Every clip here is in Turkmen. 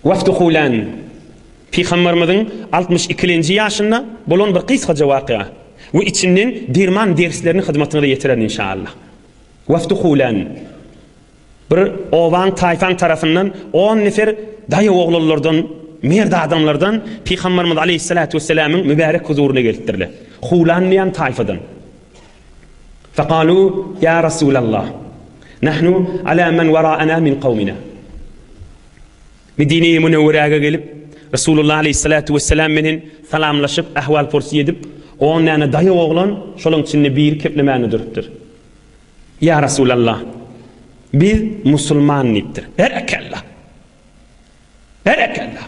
Wafdu Hulan, Pygamberimiziň 62-nji ýaşynda bolan bir gysgaja wakyýa we içinden derman derslerini hyzmatyňyza ýetirerin inşallah. Wafdu Hulan, Bir obaň, taýfaň tarapyndan on nefer daýaw oglanlardan, merd adamlardan Pygamberimiz aleýhissalatu wessalamyň mübärek huzuryna gelipdirler. Hulan diýen taýfadan. Fekalu, Ýa Rasulallah, nahnu ala men waraana min kawmina. Medine-i Münewweräge gelip, Resulullah aleýhissalatu wessalam menen salamlaşyp, ahwal-pursy edip, on däne daýaw oglan, şolaň içinde biri keplemäne durupdyr. Ýa Resulallah, biz musulman diýipdir. Berekella! Berekella!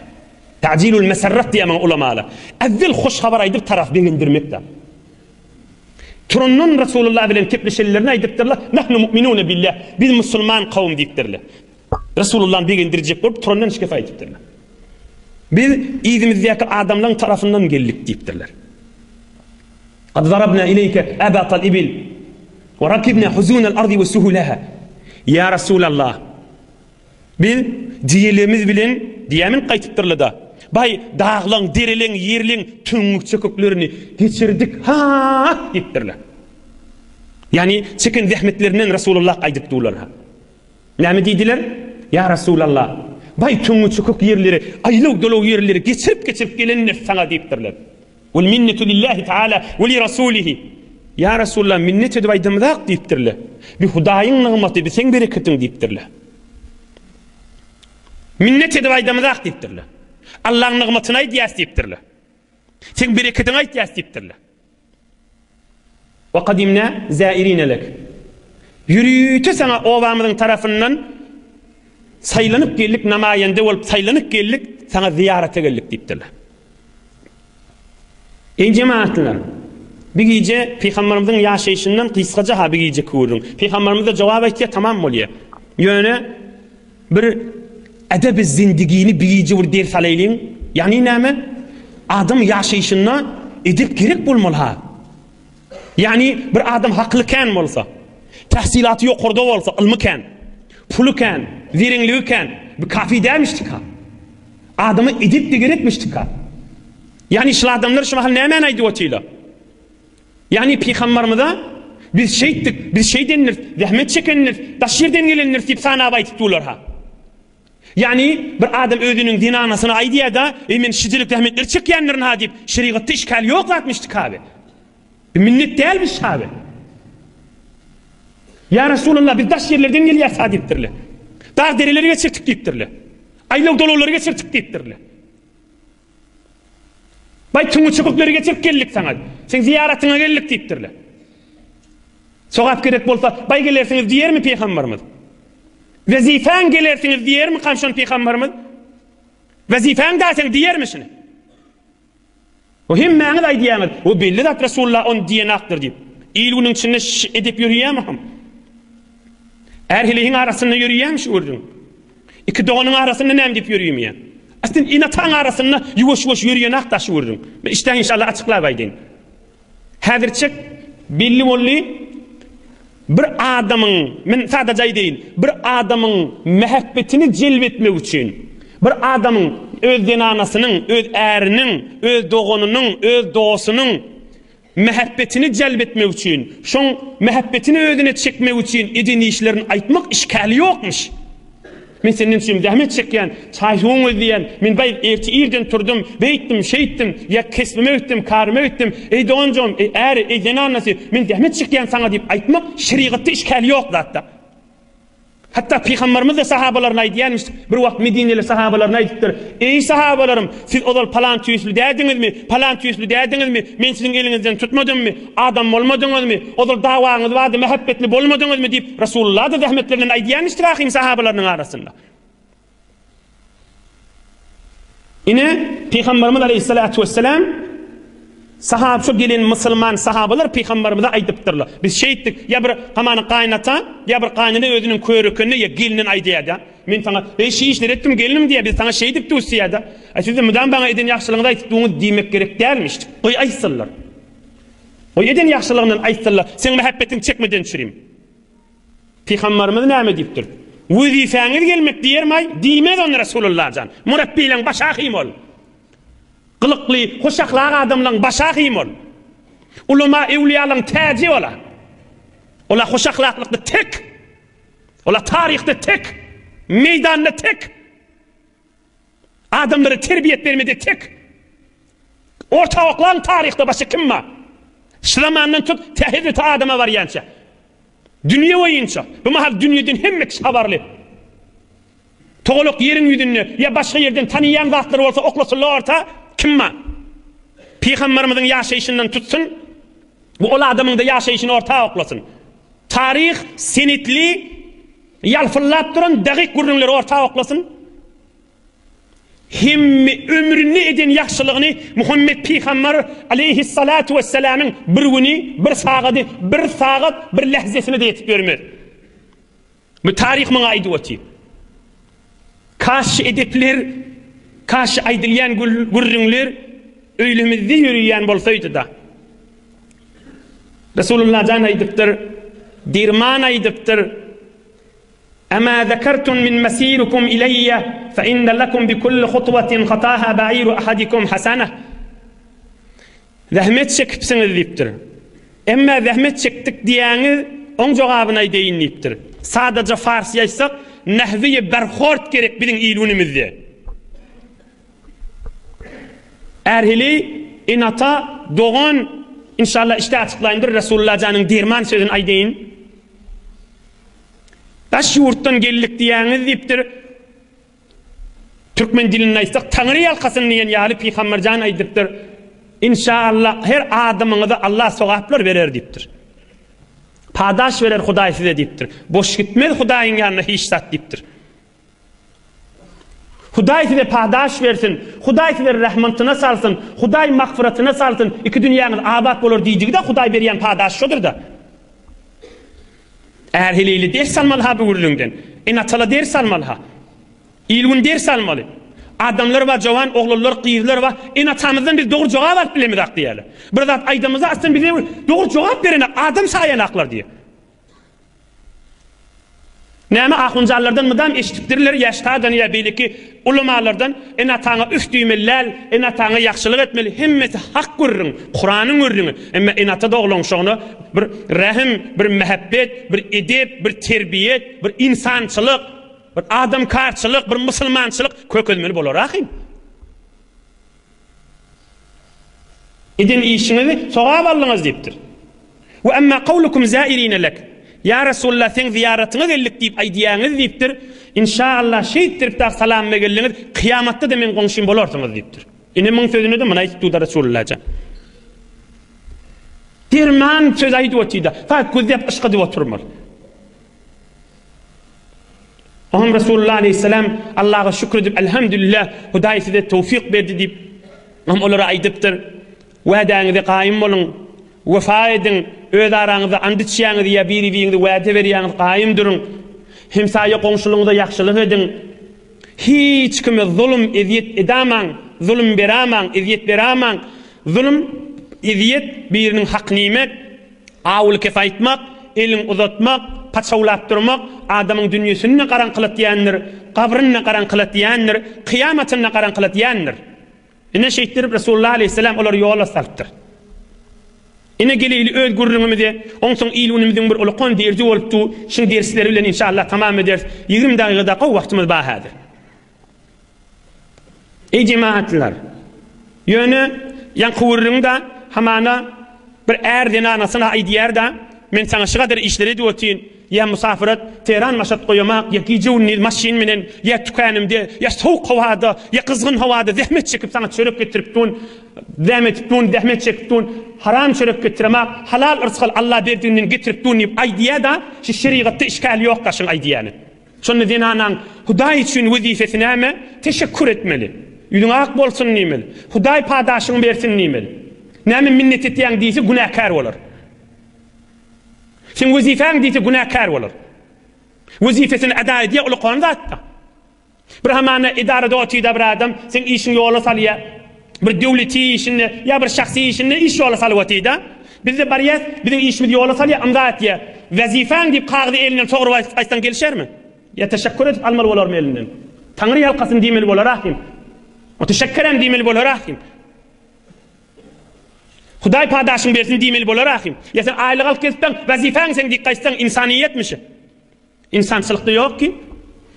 Ta'jilul meserrat diýýär muňa ulamalar. Äwwel hoş habar aýdyp tarapy begendirmek-dä. Turandan Resulullah bilen gepleşenlerini aýdypdyrlar, Nahnu mu'minune billah, biz musulman kowum diýipdirler. Resulullany begendirjek bolup turandan şikes aýdypdyrlar. Biz yzymyzdaky adamlaryň tarapyndan geldik diýipdirler. Kad zarabna ileýke abatal ibil we rakibna huzunal ardy we suhulaha. Ýa Resulallah, biz diýelerimiz bilen diýämin gaýtypdyrlar-da. Baý, daglaň, dereleň, ýerleň töňňük-çöküklerini geçirdik, ha diýipdirler. Ýagny çeken zähmetlerinden Resulallah aýdyp durlar. Näme diýdiler? Ýa Resulallah, baý töňňe-çökük ýerleri, aýlaw-dolaw ýerleri geçirip-geçirip gelendiris saňa diýipdirler. Wal minnetu lillahi taala we li rasulihi. Ýa Resulallah, minnet edip aýdamyzak diýipdirler. Bi Hudaýyň nygmaty, bi seň bereketiň diýipdirler. Minnet edip aýdamyzak diýipdirler. Allaň nygmatyny aýdýas diýipdirler. Seň bereketiňi aýtýas diýipdirler. Wa kadimna zairine lek. Ýörite saňa obamyzyň tarapyndan saýlanyp geldik, namaýende bolup saýlanyp geldik, saňa zyýarata geldik diýipdirler. Eý jemagatlar! Bir gije Pygamberimiziň ýaşaýşyndan gysgaja ha bir gijeki gürrüň. Pygamberimiz-de jogap aýtýar, tamam bolýar. Ýöne Bir edebi zindigini bir gije bir ders alaýlyň. Ýagny näme? Adam ýaşaýşynda edep gerek bolmaly ha. Ýagny bir adam hakyly kän bolsa, tahsilaty ýokarda bolsa, ylmy kän, puly kän, zereňligi kän, bu kafi dälmişdik ha. Adama edep-de gerekmişdik ha. Ýagny şul adamlar şu mahal nämäni aýdyp otyrlar? Ýagny pygambarymyza biz şeýtdik, biz şeýdendiris, zähmet çekendiris, daş ýerden gelendiris diýip sanap aýdyp durlar-ha. Ýagny bir adam özüniň zenanasyna aýdýar-da, eý men şijelik zähmetleri çekýändirin-ha diýip, şerigatda işgäl ýok zatmyşdyk abi. Bir minnet dälmiş abi. Ýa Resulallah biz daş ýerlerden gelýäs-ha diýipdirler. Dag dereleri geçirdik diýipdirler. Aýlaw-dolawlary geçirdik diýipdirler. Baý tüňňi çökükleri geçirip geldik saňa. Seň zyýaratyňa geldik diýipdirler. Sogap gerek bolsa, baý gelersiňiz diýermi pygamberimiz? Wezifäň gelersiňiz diýermi şony pygamberimiz? Wezifäň da seň diýermi şuny? O hemmäňiz aýdýaňyz, o belli zat Resulullah ony diýenakdyr diýip. Il günüň içinde edep ýörýärmi hom? Är-heleýiň arasynda ýörýärmi şu gürrüň? Iki doganyň arasynda näme diýip ýörüýmýä? Aslynda ene-ataň arasynda ýuwaş-ýuwaş ýörýän-ak daşy gürrüň. Men işdäň inşallah açyklap aýdaýyn. Häzirçek belli boldy, bir adamyň, men sadaja aýdaýyn, bir adamyň mähebbetini jelp etmek üçin, bir adamyň öz zenanasynyň, öz äriniň, öz doganynyň, öz dostunyň, Mähebbetini jelp etmek üçin, şoň mähebbetini özüne çekmek üçin eden işlerini aýtmak işgäli ýokmuş. Men senden üçin zähmet çekýän, çaý-suwuň gözleýän, men baý erte irden turdum, beýtdim, şeýtdim, ýa kesbime gitdim, karyma gitdim, eý doganjygym, eý äri, eý zenanasy, men zähmet çekýän saňa diýip aýtmak şerigatda işgäli ýok zatda. Hatda Pygamberimiz-de sahabalaryna aýdýarmyş, bir wagt medineli sahabalaryna aýdypdyr, Eý sahabalarym, siz ozal palan tüýsli däldiňizmi, palan tüýsli däldiňizmi, men siziň eliňizden tutmadymmy, adam bolmadyňyzmy, ozal dawaňyz bardy, mähebbetli bolmadyňyzmy diýip, Resulullah-da zähmetlerinden aýdýarmyşdyr ahym sahabalarynyň arasynda. Ine, Pygamberimiz aleýhissalatu wesselam sahaba şo gelen musulman sahabalar Pygamberimize aýdypdyrlar. Biz şeýtdik, ýa bir hamana gaýynata, ýa bir gaýynene özüniň körekenine ýa gelnine aýdýar-da. Men saňa, eý şi işleri etdim gelnim diýýär, biz saňa şeýdip dus diýýär-de. Aý siz-de mydam maňa eden ýagşylygyňyzy aýdyp duňyz diýmek gerek dälmiş. Goý aýtsynlar. Goý eden ýagşylygyndan aýtsynlar. Seň mähebbetiňi çekmeden çürim. Pygamberimiz näme diýipdir? Wezifäňiz gelmek diýermaý? Diýmez ony Resulullah jan. Murepbileň başy ahym ol. Gylykly, hoş ahlak adamlaň başy ahym ol. Ulama, öwlüýalaň täji ola. Ola hoş ahlaklykda tek. Ola taryhda tek. Meýdanda tek. Adamlara terbiýet bermede tek. Orta oklaň taryhda başy kim bar? Şu zamandan tut, tä Hezreti Adama barýança. Dünýe boýunça, bu mahal dünýeden hemme kişi habarly. Togalak ýeriň ýüzünde ýa başga ýerden tanyýan zatlary bolsa oklasynlar orta, kim bar? Pygambarymyzyň ýaşaýşyndan tutsun, bu ol adamyň-da ýaşaýşyny orta oklasyn. Taryh senetli Ýalpyldap duran dagyk gürrüňleri orta oklasyn. Hemme ömründe eden ýagşylygyny Muhammet pygamber aleýhissalatu wessalamyň bir güni, bir sagady, bir sagat, bir lähzesine-de ýetip ýörmez. Bu taryh muňa aýdyp otyr. Kaş edepler, kaş aýdylýan gürrüňler öýlemizde ýöreýän bolsaýdy-da. Resulullah jan aýdypdyr, Dirman aýdypdyr, Emâ zekertum min mesîrikum ileyye fe inne lekum bi kulli hutwatin hatâhâ ba'îru ahadikum hasanah. Zähmet çekipsiňiz diýipdir. Emma zähmet çekdik diýýäňiz, oň jogabyny aýdaýyn diýipdir. Sadaja farsy aýtsak, nahwi-i berhort gerek biziň il-günümizde. Är-heleý, ene-ata, dogan, inşallah işde açyklaýyn bir Resulullah janyň derman sözüni aýdaýyn. Daş ýurtdan geldik diýýäňiz diýipdir. Türkmen dilinde aýtsak, Taňry ýalkasyn diýen ýaly Pygamber jan aýdypdyr. Inşallah her adamyňyza Allah sogaplar berer diýipdir. Padaş berer Hudaý size diýipdir. Boş gitmez Hudaýyň ýanyna hiç zat diýipdir. Hudaý size padaş bersin, Hudaý size rahmatyna salsyn, Hudaý magfyratyna salsyn, iki dünýäňiz abat bolar diýdigi-de Hudaý berýän padaş şodur-da. Är-heleýli ders almaly-ha bu gürrüňden. Ene-atala ders almaly-ha. Il-gün ders almaly. Adamlar bar, jowan oglanlar, gyzlar bar. Ene-atamyzdan biz dogry jogap alyp bilemizak diýýärler. Bir zat aýdamyzda aslynda bize dogry jogap berenak, adam saýanaklar diýýär. Näme ahunjanlardan mydam eşidipdirler ýa ştadan ýa beýleki ulamalardan ene-ataňa üf diýmeli däl, ene-ataňa ýagşylyk etmeli, hemmesi hak gürrüň, Kuranyň gürrüňi. Emma ene-ata doglanşygyna bir rähim, bir mähebbet, bir edep, bir terbiýet, bir ynsançylyk, bir adamkarçylyk, bir musulmançylyk kökezmeli bolar ahym. Eden işiňizi sogap aldyňyz diýipdir. We emma kawlukum zairine lek. Ýa Resulallah seň zyýaratyňa geldik diýip aýdýaňyz diýipdir. Inşaallah şeýtdirip dagy salamyma geldiňiz, kyýamatda-da meň goňşym bolarsyňyz diýipdir. Ine muň sözüne-de muny aýdyp durda Resulallah jan. Derman söz aýdyp otyda. Fakat gözläp yşk edip oturmaly. Oňam Resulullah aleýhissalam Allaha şükür edip, Elhamdülillah, Hudaý size towfyk berdi diýip, oňam olara aýdypdyr, Wädäňize gaýym boluň, wefa ediň, öz araňyzda and içýäňiz ýa biri-biriňize wäde berýäňiz, gaýym duruň. Hemsaýa goňşulygyňyza ýagşylyk ediň. Hiç kime zulum, ezýet edamaň, zulum beramaň, ezýet beramaň. Zulum, ezýet, biriniň hakyny iýmek. Awuly kes aýtmak, eliňi uzatmak, paçawlap durmak adamyň dünýesini-de garaňkylatýandyr, gabryny-da garaňkylatýandyr, kyýamatyny-da garaňkylatýandyr. Ine şeýtdirip Resulullah aleýhissalam olary ýola salypdyr. Ine geleýli öz gürrüňimize, onsoň il-günümiziň bir ulukan derdi bolup dur, şuň dersleri bilen inşallah tamam ederis. 20 dagyga-da gowy wagtymyz bar häzir. Eý jemagatlylar! Ýöne ýaňky gürrüň-da hamana bir är zenanasyna aýdýar-da, men saňa şu gadar işler edip otyryn, ýa musafirat Teheran Maşat goýamak, ýa gije-gündiz maşyn menen, ýa tükänimde, ýa sowuk howada, ýa gyzgyn howada zähmet çekip saňa çörek getirip dun, zähmet edip dun, zähmet çekip dun, haram çörek getiremak, halal yrsgal Alla berdiginden getirip dun diýip aýdýar-da, şu şerigatda işgäli ýok-da şuň aýdýany. Şonda zenanaň Hudaý üçin wezipesi näme? Teşekkür etmeli. Ýüzüň ak bolsun diýmeli. Hudaý padaşyňy bersin diýmeli. Näme minnet etýäň diýse günäkär bolar. Seň wezipäň diýse günäkär bolar. Wezipesini eda edýär ulukan zatda. Bir hamana edarada otyda bir adam seň işiňi ýola salýar. Bir döwleti işinde ýa bir şahsy işinde iş ýola salyp otyda. Bizde barýas, biziň işimizi ýola salýar, ymza atýar. Wezipäň diýip kagyzy elinden sogrup aýtsaň gelişermi? Ýa teşekkür edip almaly bolarmy elinden? Taňry ýalkasyn diýmeli bolar ahim. O teşekkerem diýmeli bolar ahim. Hudaý padaşyň bersin diýmeli bolar ahim. Ýa sen aýlyk alyp gezipseň, wezipäň seň diýip gaýtsaň ynsanyýetmişi. Ynsançylykda ýok ki.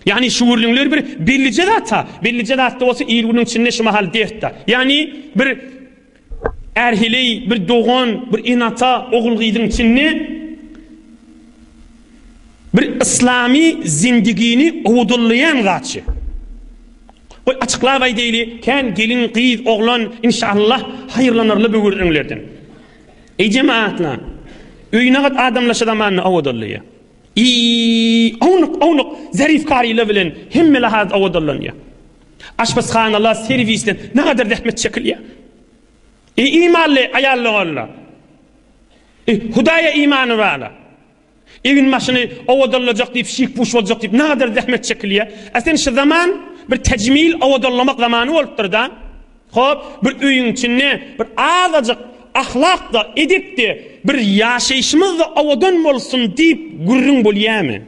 Ýagny şu gürrüňler bir bellije zat-ha. Bellije zatda bolsa il-günüň içinde şu mahal dert-da. Ýagny bir är-heleý, bir dogan, bir ene-ata, ogul-gyzyň içinde bir yslamy zindigini owadanlaýan zat şu. Goý açyklap aýdaýly, kän gelin, gyz, oglan inşallah haýyrlanarlar bu gürrüňlerden. Eý jemaatlar! Öýüne gat adamlar şu zamanda owadanlaýar. I ownuk-ownuk zerif karylar bilen hemme lahat owadanlanýar. Aşpezhanalar, serwisler nagadar zähmet çekilýär. Eý imanly aýal doganlar! Eý Hudaýa imany barlar! Egin-başyny owadanlajak diýip, şik-puş boljak diýip nagadar zähmet çekilýär. A sen şu zaman bir tejmil owadanlamak zamany bolupdyr-da. Hop, bir öýüň içinde bir azajyk ahlak-da, edep-de, bir ýaşaýşymyz-da owadan bolsun diýip gürrüň bolýamy?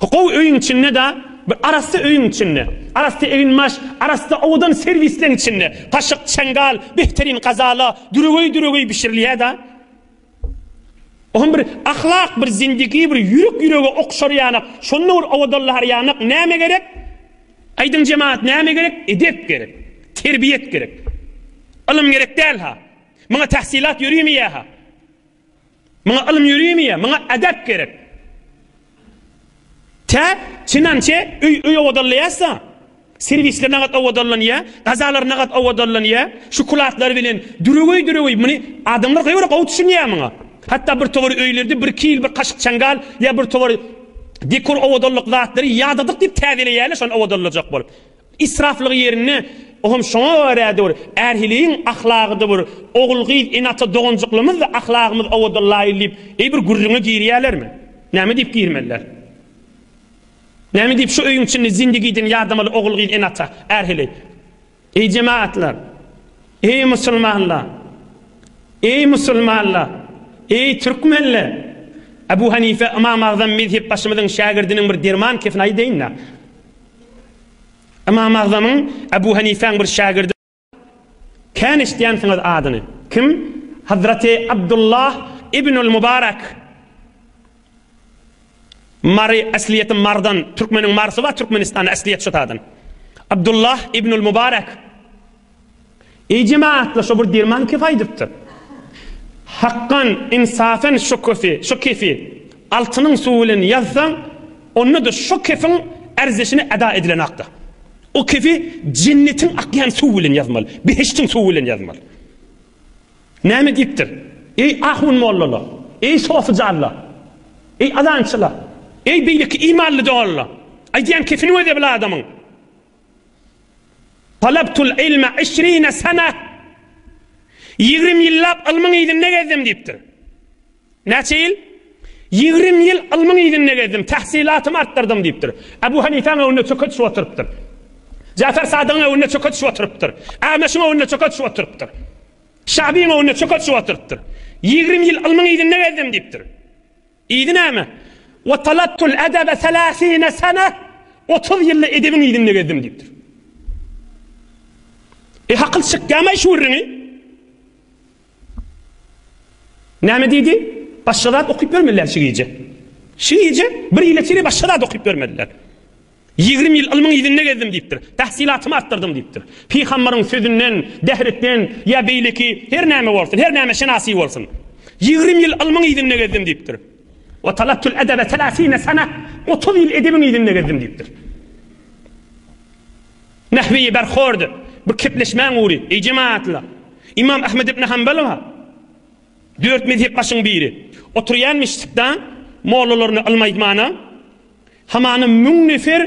Gowy öýüň içinde-de, bir arassa öýüň içinde, arassa eginbaş, arassa owadan serwisleň içinde, kaşyk, çeňňal, behterin gazala, düregeý-düregeý bişirilýär-de. Oňam bir ahlak, bir zindigi, bir ýürek ýürege okşar ýanak, şonda bir owadanlar ýanak näme gerek? Aýdyň jemagat näme gerek? Edep gerek. Terbiýet gerek. Ylym gerek däl ha. Muňa tahsilat ýörimeýär ha. Muňa ylym ýörimeýär, muňa edep gerek. Tä çynançe öý öý owadanlaýarsa, serwisler nagat owadanlanýar, gazalar nagat owadanlanýar, şokoladlar bilen düregeý-düregeý muny adamlar gaýra gowy düşünýär muňa. Hatda bir towar öýlerde bir kil bir kaşyk çaňňal ýa bir towar dekor owadanlyk zatlary ýadadyk diýip täzeleýärler şony owadanlajak bolup. Israflygy ýerinde oňam şoňa görä-de bir är-heleýiň ahlagy-da bir ogul-gyz, ene-ata doganjyklarymyz-da ahlagymyz owadanlaýyl diýip, eý bir gürrüňe girýärlermi? Näme diýip girmeliler? Näme diýip şu öýüň içinde zindigiden ýadamaly ogul-gyz, ene-ata, är-heleý? Eý jemagatlar! Eý musulmanlar! Eý musulmanlar! Eý türkmenler! Ebu Hanife Ymam Agzam mezhep başymyzyň şägirdiniň bir derman kefini aýdaýyn-da. Ymam Agzamyň Ebu Hanifäň bir şägirdi kän eşidýänsiňiz adyny. Kim? Hazreti Abdullah ibnül Mubarak. Mary äsliýeti Mardan, türkmeniň Marsy bar Türkmenistanda äsliýeti şo taýdan. Abdullah ibnül Mubarak. Eý jemaatlar şo bir derman kef aýdypdyr. Hakgan, insafen şo köfi, şo kefi altynyň suwy bilen ýazsaň, onda-da şo kefiň ärzeşini eda edilenakda. O kefi jennetiň akýan suwy bilen ýazmaly, behiştiň suwy bilen ýazmaly. Näme diýipdir? Eý ahun mollalar! Eý sofyjanlar! Eý azançylar! Eý beýleki imanly doganlar! Aýdýan kefini göze bil adamyň. Talabtul ilme işrine sene. 20 ýyllap ylmyň yzynda gezdim diýipdir. Näçe ýyl? 20 ýyl ylmyň yzynda gezdim, tahsilatymy artdyrdym diýipdir. Abu Hanifäň öňünde çöke düşüp oturypdyr. Jafar Sadygyň öňünde çöke düşüp oturypdyr. Ämeşiň öňünde çöke düşüp oturypdyr. Şabyň öňünde çöke düşüp oturypdyr. 20 ýyl ylmyň yzynda gezdim diýipdir. Yzy näme? Wa talabtul edebe selasine sene, 30 ýylda edebiň yzynda gezdim diýipdir. E hakyl çykýamaý şu gürrüňi? Näme diýdi? Başga zat okyp bermediler şu gije. Şu gije bir ýyla çenli başga zat okyp bermediler. 20 ýyl ylmyň yzynda gezdim diýipdir. Tahsilatymy artdyrdym diýipdir. Pygambaryň sözünden, dähretden ýa beýleki her näme bolsun, her näme şenasy bolsun. 20 ýyl ylmyň yzynda gezdim diýipdir. Wa talabtul edebe selasine sana 30 ýyl edebiň yzynda gezdim diýipdir. Nahwiýi berhordy. Bir kepleşmäň ugry, eý jemaatlar. Imam Ahmed ibn Hanbal bar. Dört mezhep başyň biri. Oturýan meşjitde mollalaryna ylym aýtmana Hamana müň nefer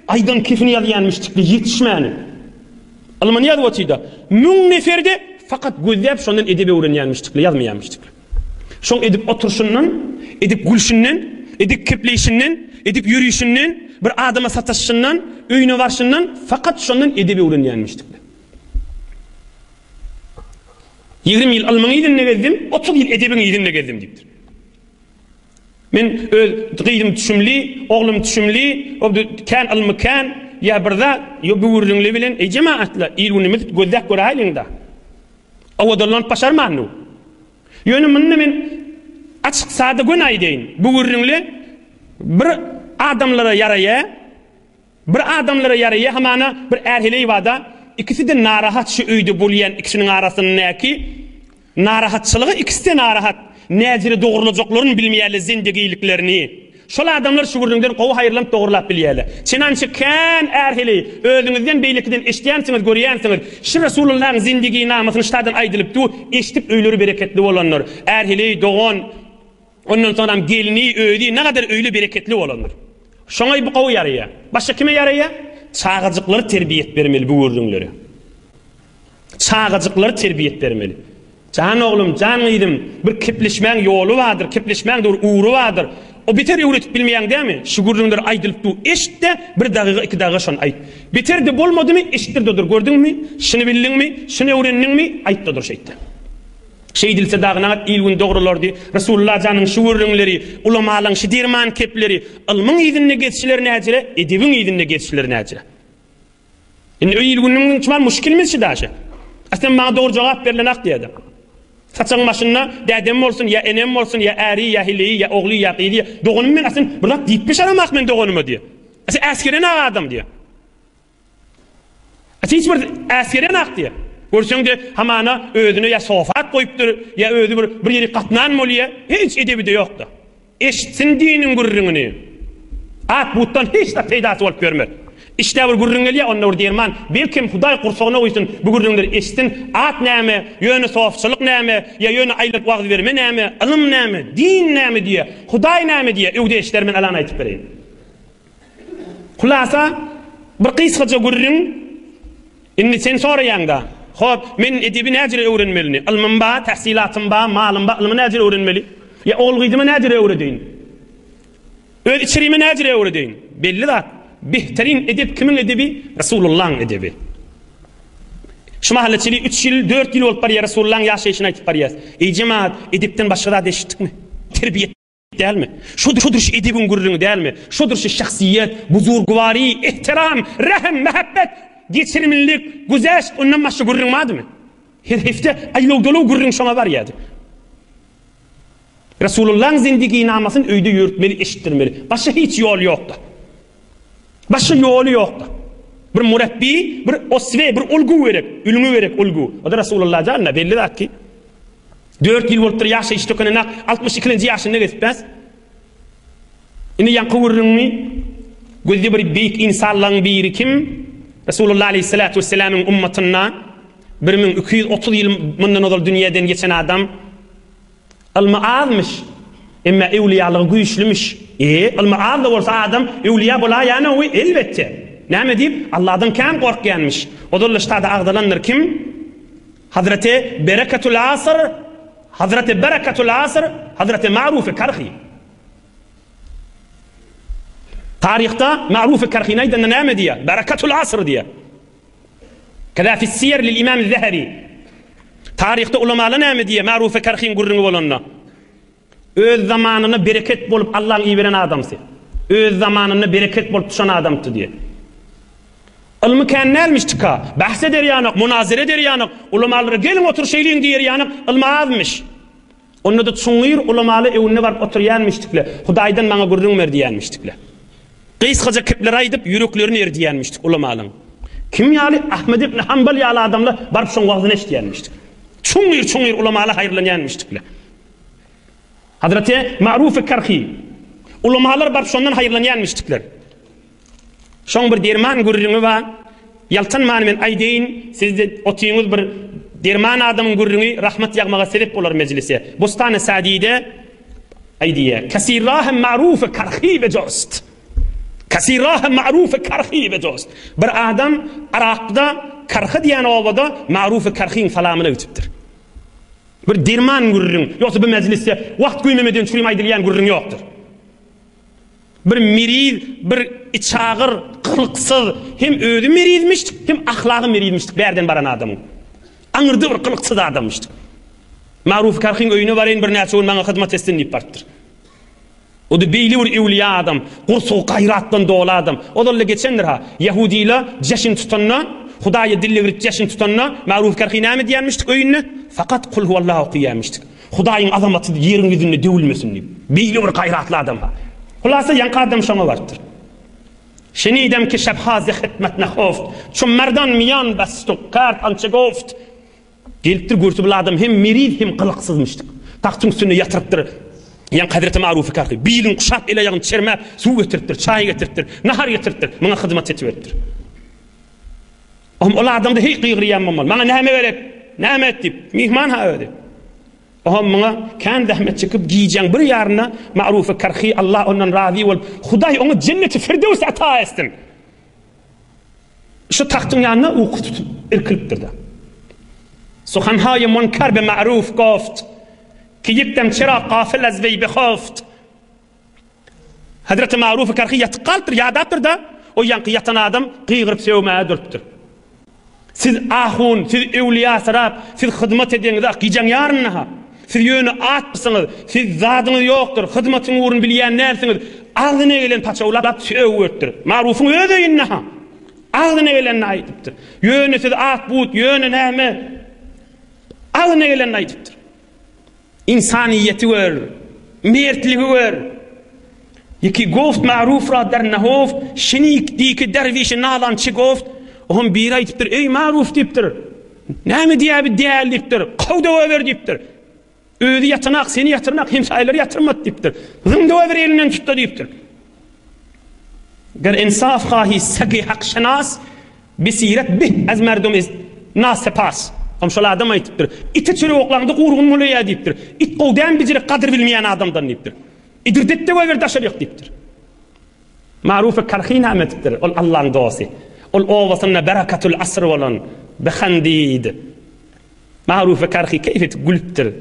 aýdan kefini ýazýan müşdikli ýetişmäni. Ylmyny ýazyp otyda. Müň neferde fakat gözläp şondan edep öwrenýän müşdikli, ýazmaýan müşdikli. Şoň edip oturşyndan, edip gülşünden, edip kepleýşinden, edip ýörüşinden, bir adama sataşyşyndan, öýüne barşyndan fakat şondan edep öwrenýän müşdikli. 20 ýyl ylmyň yzynda gezdim, 30 ýyl edebiň yzynda gezdim diýipdir. Men öz gyzym düşümli, oglum düşümli, o kän ylmy kän, ýa bir zat, ýo bu gürrüňli bilen, eý jemagatlar, il-günümiz gözläp göräýeliň-da. Owadanlanyp başarmandy. Ýöne munda men açyk sada göni aýdaýyn, bu gürrüňli bir adamlara ýaraýa, bir adamlara ýaraýa, hamana bir är-heleý barda, ikisi-de narahat şu öýde bolýan ikisiniň arasyndaky Narahatçylyga ikisi-de narahat. Näjele dogrulajaklaryny bilmeýärler zendegiliklerini. Şol adamlar şu gürrüňden gowy haýyrlanyp dogrulap bilýärler. Çenança kän är-heleý özüňizden beýlekiden eşidýänsiňiz görýänsiňiz. Şu Resulullahyň zendeginamasyny ştadan aýdylyp dur, eşidip öýleri bereketli bolandyr. Är-heleý dogan, ondan soňram gelni, özi nagadar öýli bereketli bolandyr. Şoňa bu gowy ýaraýar. Başga kime ýaraýar? Çagajyklara terbiýet bermeli bu gürrüňleri. Çagajyklara terbiýet bermeli. Jan oglum, jan gyzym, bir kepleşmäň ýoly bardyr, kepleşmäň-de bir ugry bardyr. O beter öwretip bilmeýäň dämi? Şu gürrüňler aýdylyp dur, eşit-de, bir dagyga, iki dagyga şony aýt. Beter-de bolmadymy, eşitdir-de dur, gördüňmi, şuny bildiňmi, şuny öwrendiňmi, aýt-da dur şeýtde. Şeýdilse dagy nagat il-gün dogrulardy. Resulullah janyň şu gürrüňleri, ulamalaň şu derman kepleri, ylmyň yzynda gezşiler näjele, edebiň yzynda gezşiler näjele. Indi öý il-günüň çumal muşkilmiz şu daşy. A sen maňa dogry jogap berlen ak diýedi. Saçagyň başynda dädem bolsun, ýa enem bolsun, ýa äri, ýa heleýi, ýa ogly, ýa gyzy, ýa doganym men aslyn bir zat diýip beşaramak men doganyma diýe. A sen äsgeren ak adam diýe. A sen hiç bir äsgeren ak diýe. Görseň-de hamana özüne ýa sofat goýupdyr, ýa özi bir bir ýeri gatnan bolýa, hiç edebi-de ýok-da. Eşitsin diniň gürrüňini. At butdan hiç zat peýdasy bolup ýörmez. Işdä bir gürrüň gelýär, onda bir derman. Belkem Hudaý gursagyna guýsun, bu gürrüňleri eşitsin. At näme, ýöne sofçylyk näme, ýa ýöne aýlanyp wagyz berme näme, ylym näme, din näme diýýär, Hudaý näme diýýär, öwde eşider men alan aýtyp bereýin. Hulasa, bir gysgaja gürrüň, indi sen soraýaňda, hop, men edebi näjele öwrenmelini? Ylmym bar, tahsylatym bar, malym bar, ylmy näjele öwrenmeli? Ýa ogul-gyzyma näjele öwredeýin? Öz içerime näjele öwredeýin? Belli zat, behterin edep kimiň edebi? Resulullahyň edebi. Şu mahala çenli üç ýyl, dört ýyl bolup barýar Resulullahyň ýaşaýşyny aýtyp barýas. Eý jemagat, edepden başga zat eşitdikmi? Terbiýe Dälmi? Şodur şu edebiň gürrüňi dälmi? Şodur şu şahsyýet, buzurgwary, ehtiram, rähm, mähebbet, geçirimlilik, güzeşt, ondan başga gürrüň bardymy? Her hepde aýlaw-dolaw gürrüň şoňa barýardy. Resulullahyň zindiginamasyny öýde ýörütmeli, eşitdirmeli. Başga hiç ýol ýokdy. Başga ýoly ýokdy. Bir murabbi, bir oswe, bir ulgu gerek, ülňi gerek, ulgu. O-da Resulullah janyna belli zat ki, Dört ýyl bolupdyr ýaşaýyş dökenine, altmyş ikilenji ýaşynda gezipbäs. Indi ýaňky gürrüňi gözde bir beýik ynsanlaryň biri kim? Resulullah aleýhissalatu wesselamyň ummatynda 1230 ýyl mundan ozal dünýeden geçen adam ylmy azmyş, emma öwlüýalygy güýçlümüş. E, ylmy az-da bolsa adam öwlüýa bolaýanowy? Elbetde. Näme diýip? Allahdan kän gorkýanmyş. Ozal-da ştada agzalandyr kim? Hazreti Bereketul Asyr, Hazreti Bereketul Asyr, Hazreti Marufy Karhy. Taryhda Marufy Karhyny aýdanda näme diýýär? Bereketul Asyr diýýär. Keza fi siýer lil Imam Zehebi. Taryhda ulamalar näme diýýär Marufy Karhyň gürrüňi bolanda? Öz zamanynda bereket bolup Allaň iberen adamsy. Öz zamanynda bereket bolup düşen adamdy diýýär. Ylmy kän dälmiş çyka. Bahs eder ýanak, munazere eder ýanak, ulamalara geliň oturşaýlyň diýer ýanak, ylmy azmyş. Onda-da çuňňur ulamaly öwünde baryp oturýanmyşdykle, Hudaýdan maňa gürrüň ber diýýänmişdikle. Gysgaja kepler aýdyp, ýüreklerini eridýänmişdik ulamalyň. Kim ýaly? Ahmet ibn Hanbal ýaly adamlar baryp şoň wagzyny eşidýänmişdik. Çuňňur-çuňňur ulamaly haýyrlanýanmyşdykle. Hazreti Maruf-y Karhi. Ulamalar baryp şondan haýyrlanýanmyşdyklar. Şoň bir derman gürrüňi bar. Ýaltanman men aýdaýyn, siz-de otyňyz bir derman adamyň gürrüňi rahmat ýagmaga sebep bolar mejlise. Bostany Sadide aýdýar, Kasi rahy marufy karhi bejost. Kasi rahy marufy karhi bejost. Bir adam Yrakda Karhy diýen obada Marufy Karhyň salamyna gitipdir. Bir derman gürrüň, ýogsa bu mejlisde wagt güýmemeden çürim aýdylýan gürrüň ýokdur. Bir meriz, bir içagyr, gylyksyz, hem özi merizmişdik, hem ahlagy merizmişdik bärden baran adamyň. Aňyrda bir gylyksyz adammyşdyk. Maruf Karhyň öýüne baraýyn, birnäçe gün maňa hyzmat etsin diýip barypdyr. O-da beýle bir öwlüýä adam, gursagy gaýratdan doly adam. Ozal-da geçendir-ha, ýahudylar jeşin tutanda, Hudaýa dil egrip jeşin tutanda, Maruf Kerhi näme diýýänmişdik öýünde? Fakat Kul huwallah okaýarmyşdyk. Hudaýyň azamaty ýeriň ýüzünde döwülmesin diýip. Beýle bir gaýratly adam-ha. Hulasa ýaňky adam şoňa barypdyr. Şenidem ki şebha ze hikmet nehoft, çu merdan miýan bestu kerd ançe goft. Gelipdir görse bul adam hem meriz hem gylyksyzmyşdyk. Tagtyň üstünde ýatyrypdyr. Ýaňky Hezreti Marufy Karhy bilini guşap el-aýagyny çermäp suw getiripdir, çaý getiripdir, nahar getiripdir, muňa hyzmat etiberipdir. Ohm ol adamda heý gygyrýan bolmaly. Maňa näme gerek? Näme et diýip, myhman ha özi. Ohm muňa kän zähmet çekip gijäň bir ýarynda Marufy Karhy Allah ondan razy bolup, Hudaý oňa jenneti Firdöws ata etsin. Şu tagtyň ýanynda uky tutup irkilipdir-de. Suhanhaýy munkar be ma'ruf goft, ki ýekdem çera gafil az weý behoft. Hazreti Ma'ruf Karhy ýatyp galypdyr, ýadapdyr-da, o ýaňky ýatan adam gygyryp sögmäge durupdyr. Siz ahun, siz öwlüýasyrap, siz hyzmat edeňiz-ak, gijäň ýarynda-ha. Siz ýöne atmysyňyz, siz zadyňyz ýokdur, hyzmatyň ugruny bilýän dälsiňiz. Agzyna gelen paçawlap sögüpdir. Marufyň öz öýünde-ha. Agzyna gelenini aýdypdyr. Ýöne siz at-but, ýöne näme? Agzyna gelenini aýdypdyr. Ynsanyýeti gör, mertligi gör. Ýeki goft Maruf ra der nehoft, şinik diki derwişi nalan çi goft. Oňam biri aýdypdyr, Eý Maruf diýipdir. Näme diýýär bi däli diýipdir. Kow döweber diýipdir. Özi ýatanak, seni ýatyrnak, hemsaýalary ýatyrmady diýipdir. Zyň döweber elinden tutda diýipdir. Ger insaf hahi sagi hak şenas, besiret bih az merdum iz nasepas. Hem şol adam aýdypdyr. Ite çörek oklaňda gurgun bolaýar diýipdir. It gowy dämi bijirek gadyr bilmeýän adamdan diýipdir. Idirdet döweber daşaryk diýipdir. Marufy Karhy näme edipdir? Ol Allaň dosty. Ol obasynda berekatul asr bolan Behandid. Marufy Karhy keýp edip gülüpdir.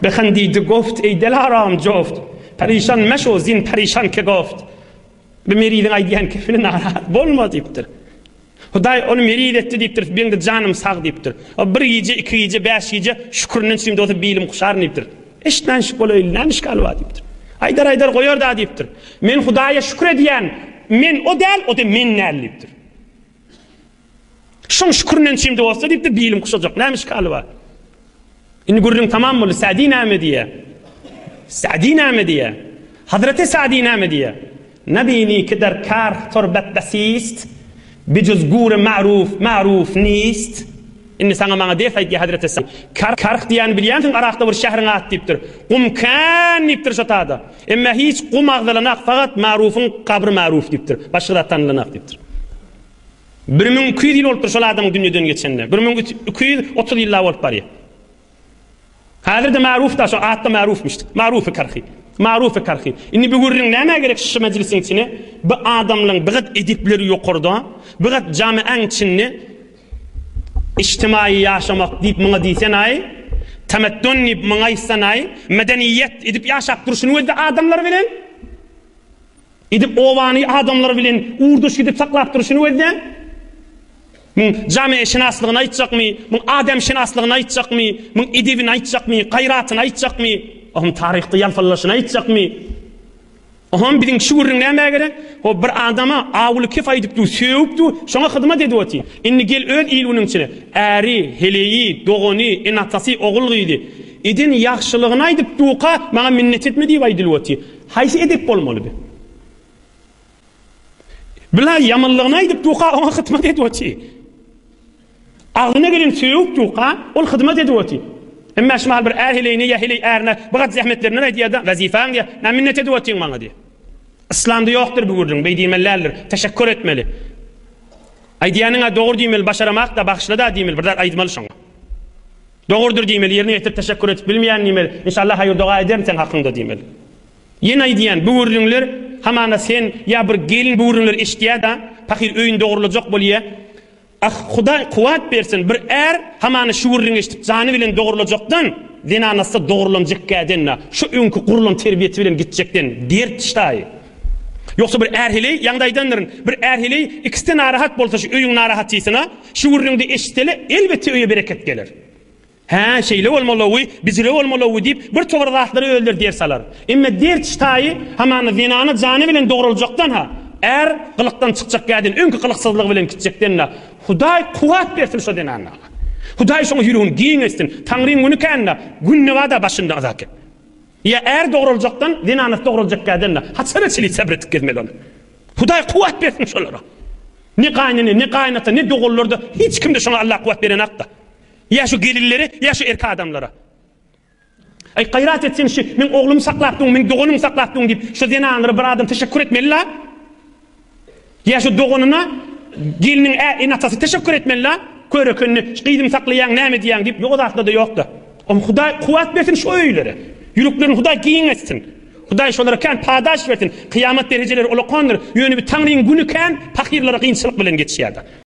Behandidi goft eý delaram joft, perişan meşo zin perişan ke goft. Bu meriziň aýdýan kepine narahat bolma diýipdir. Hudaý ony meriz etdi diýipdir, meň-de janym sag diýipdir. O bir gije, iki gije, bäş gije şükürinden çüýümde bolsa bilim guşaryn diýipdir. Eşitmänşik bolaýly, näme işgali bar diýipdir. Aýdar-aýdar goýar-da diýipdir. Men Hudaýa şükür edýän, men o däl, o-da men däl diýipdir. Şoň şükürinden çüýümde bolsa diýipdir, bilim guşajak, näme işgali bar? Indi gürrüň tamam boldy. Sa'di näme diýýär? Sa'di näme diýýär? Hazreti Sa'di näme diýýär? Nabini ki der karh turbet besist, bijuz gure ma'ruf, ma'ruf nist. Indi saňa maňa ders aýtýar Hazreti Sa'di. Karh diýýäni bilýänsiň, Yrakda bir şäheriň ady diýipdir. Gum kän diýipdir şo tada. Emma hiç gum agzalanak, fakat Ma'rufyň gabry ma'ruf diýipdir. Başga zat tanylanak diýipdir. 1200 ýyl bolupdyr şol adamyň dünýeden geçenine. 1230 ýylla bolup barýar. Häzir-de maruf-da şo at-da marufmyş. Marufy Karhy. Marufy Karhy. Indi bu gürrüň nämä gerek şu mejlisiň içine? Bu adamlaryň bigat edepleri ýokarda, bigat jamiäň içinde içtimaýy ýaşamak diýip muňa diýsen-aý, tameddun diýip muňa aýtsan-aý, medeniýet edip ýaşap durşuny gözle adamlar bilen. Edip obany adamlar bilen ugurdaş gidip saklap durşuny gözle. Muň jamiýeşynaslygyny aýtjakmy, muň adamşynaslygyny aýtjakmy, muň edebini aýtjakmy, gaýratyny aýtjakmy, ohm taryhda ýalpyldlaşyny aýtjakmy? Ohm biziň şu gürrüň nämä gerek? Ho bir adama awuly kef aýdyp dur, sögüp dur, şoňa hyzmat edip otyr. Indi gel öz il-günüň içine. Äri, heleýi, dogany, ene-atasy, ogul-gyzy. Eden ýagşylygyny aýdyp durka, maňa minnet etme diýip aýdylyp otyr. Haýsy edep bolmaly bi? Bula ýamanlygyny aýdyp durka oňa hyzmat edip otyr. Agzyna gelen sögüp durka ol hyzmat edip otyr. Emma şu mahal bir är heleýine ýa heleý ärine bir gat zähmetlerinden aýdýar-da, wezipäň diýýär, näme minnet edip otyň maňa diýýär. Yslamda ýokdur bu gürrüň, beý diýmeli däldir. Teşekkür etmeli. Aýdýanyňa dogry diýmeli, başaramak-da, bagyşla-da diýmeli, bir zat aýdmaly şoňa. Dogrudyr diýmeli, ýerine ýetirip teşekkür edip bilmeýän diýmeli, inşallah haýyr doga ederin seň hakyňda diýmeli. Ýene aýdýan, bu gürrüňler hamana sen ýa bir gelin bu gürrüňleri eşidýä-da, pahyr öýüni dogrulajak bolýa. Ah, Hudaý kuwwat bersin, bir är hamana şu gürrüňi eşidip jany bilen dogrulajakdan, zenanasy dogrulanjekkäden-de, şu öňki gurlan terbiýesi bilen gitjekden dert şaý. Ýogsa bir är-heleý, ýaňda aýdandyryn, bir är-heleý ikisi-de narahat bolsa şu öýüň narahatysyna, şu gürrüňde eşitsele, elbetde öýe bereket geler. Hä, şeýle bolmaly-owy, bijire bolmaly-owy diýip, bir towar zatlary özleri ders alar. Emme dert ştaýy, hamana zenana jany bilen dograljakdan-ha, är gylykdan çykjak gäden, öňki gylyksyzlygy bilen gitjekden-de, Hudaý kuwwat bersin şo zenana. Hudaý şoňa ýüregini giň etsin. Taňryň güni kän-de, günde-bada başynda yza kep. Ýa är dograljakdan, zenanasy dograljak gäden-de, haçana çenli sebr edip gezmeli ony. Hudaý kuwwat bersin şolara. Ne gaýynene, ne gaýynata, ne doganlarda, hiç kimde şoňa Allah kuwwat berenakda. Ýa şu gelinlere, ýa şu erkek adamlara. Aý gaýrat et sen şu meň oglumy saklapdyň, meň doganymy saklapdyň diýip, şu zenanlara bir adam teşekkür etmeli-la. Ýa şu doganyna gelniň ä ene-atasy teşekkür etmeli-la. Kör ekenini, şu gyzymy saklaýaň, näme edýäň diýip, ýok o zatlar-da ýok-da. Oňa Hudaý kuwwat bersin şu öýlere. Ýüreklerini Hudaý giň etsin. Hudaý şolara kän padaş bersin. Kyýamat derejeleri ulakandyr. Ýöne bir Taňryň güni kän pahyrlara kynçylyk bilen geçýär-de.